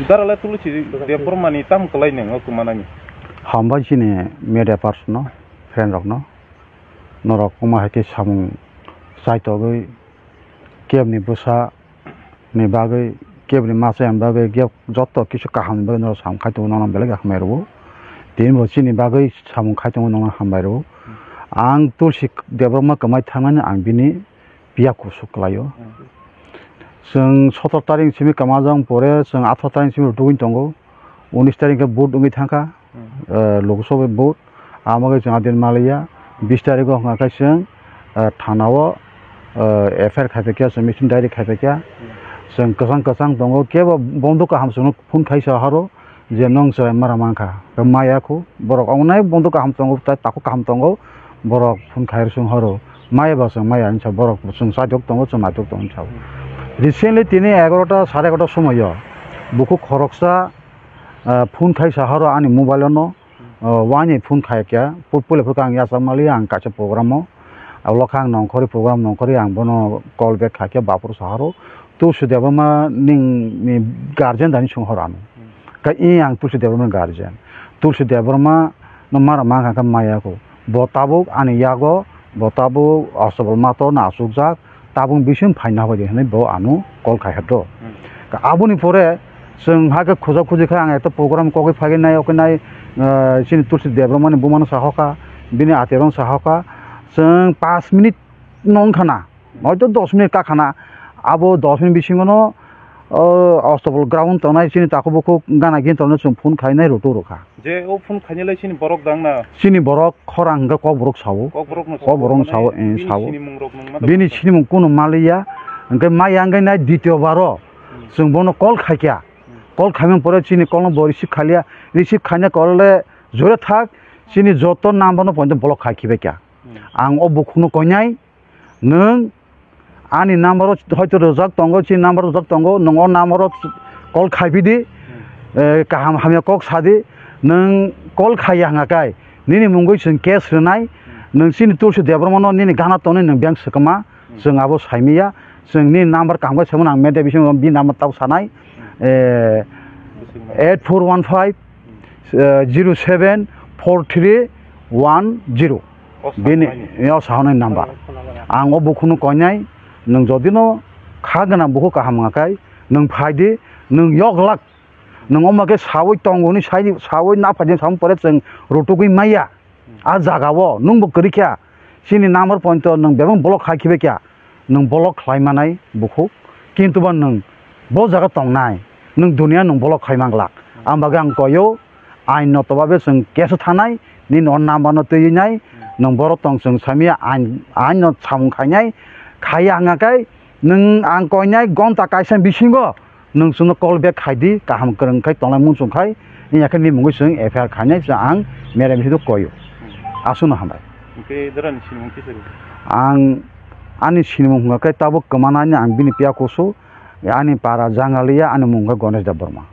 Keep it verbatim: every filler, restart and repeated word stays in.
Darale Tulsi Debbarmani tam kwlai nung o kwmanani? Hambai chini media person no, friend rok no. Norok wngma hai khe samung chaitogwi kebni bwsa ni bagwi, kebni masa ni bagwi, keb joto kisu kaham ni bagwi norok samung khai tongo, nono belai khe hambai rwo. Tini bo chini bagwi samung khai tongo, nono hambai rwo. Ang Tulsi Debbarma kwmai thangnani ang bini piya kusu kwlaio. Chwng sotor tarik simi kwmajak pore, chwng atharo tarik simi rutugwi tongo. Unis tarik khe vote wngwi thangkha, eh, Lok Sabha vote. Amo khe chwng adin maliya. Bis tarik o hwnka khe chwng, eh, thana o, eh, F I R khai phaikha, chwng machine diary khai phaikha. Chwng kwchang kwchang tongo, kebo bondo kaham chwngno phone khai sa haro. Je nwng chwrai mara mankha, khe maya khu, borok wngnai bondo kaham tongo, tai takhuk kaham tongo, borok phone khai rw sung horo, maya ba chwng maya hinsa borok chwng chajak tongo, chwng naijak tongo hinsa. Recently tini egarota, sare egarota somoio bukhuk khoroksa, ah, phone khai sa horo ani mobile no, ah, wani phone khai kya, pu-, puila phuru ang yachak mali ang kaisa program o, abo khe ang nongkhorwi program nongkhorwi ang bono call back khai khe baphuru sa horo, Tulsi Debbarma nini guardian dani sung horo ano. Khe i ang Tulsi Debbarma ni guardian. Tulsi Debbarma no mara mankha khe maya kho. Bo tabuk ani yago, bo tabuk Astabal mato na achukjak, tabuk bising phaina hobaidi hinwi bo ano call khai hado. Khe aboni pore chwng hakhe khuja khuji khe ang ekta program kogwi phagwi nai, okhe nai, ah, chini Tulsi Debbarma ni buma no sahokha, bini atirok no sahokha, chwng panch minute no wngkha na, hoito dos minute kakhana, abo dos minute bisingo no, o, Astabal ground tongnai chini takhuk bukhuk gana gini tongnai chwng phone khainai roto rokha. Je o phone khainai lai chini borok dang na? Chini borok khorang hwnkhe Kokborok sao. Kokborok no Kokborok no sao, eh, bini sao. Sinimung rok nung ma Bini tong sinimung kunu maliya, hwnkhe maya hwnkhe nai ditio baro chwng bono call khaikha. Call khaimani pore chini call no bo receive khailiya, receive khaina call le jore thak, chini joto number no poito block khai khibaikha. Ang o bukhukno koinai, nwng ani number o hoito rwjak tongo, chini number rwjak tongo, nwng o number o call khai phi di, eh, kaham hamya kok sa di, nwng call khaiya hwnga kai, nini mungwi chwng case rwnai, nwng chini Tulsi Debbarma no nini gana tonwi nwng bank swkama, chwng abo saimanya, chwng nini number kaham khe saimano ang media bisingo bini number tabuk sanai, eh, eight four one five, eh, zero seven four three one zero. O bini, sahanai. O sahanai number. Ang o bukhukno koinai, nwng jodi no kha gwnang bukhuk kaham wngkha kai, nwng phai di, nwng yok lak, nwng omo khe sawi tongo hwnwi sai, sawi na phai di, samung pore chwng rutugwi maya. A jaga o nwng bo kwrwi kha, chini number poito nwng bebak block khai khibai kha. Nwng block khlai manai bukhuk, kintu ba nwng bo jaga tongnai, nwng dunia nwng block khai manglak. Ang bagwi ang koyo, ain no tobabe chwng case o thanai, nini o number no twiwi nai, nwng borok tong chwng samya ain, ain no samung khainai, khaiya hwnga khe nwng ang koinai gonta kaisa bisingo, nwng chwngno call back khai di, kaham kwrwng khai tongnai muchung khai, wngya khe nini mungwi chwng F I R khainai, chwng ang media bisingo koyo. Aswkno hambai. Hwnkhe jorani sinimung kisa rw? Ang ani sinimung hwnka khe tabuk kwmanani ang bini piya kusu, ani para Jangaliya, ani mung khe Ganesh Debbarma.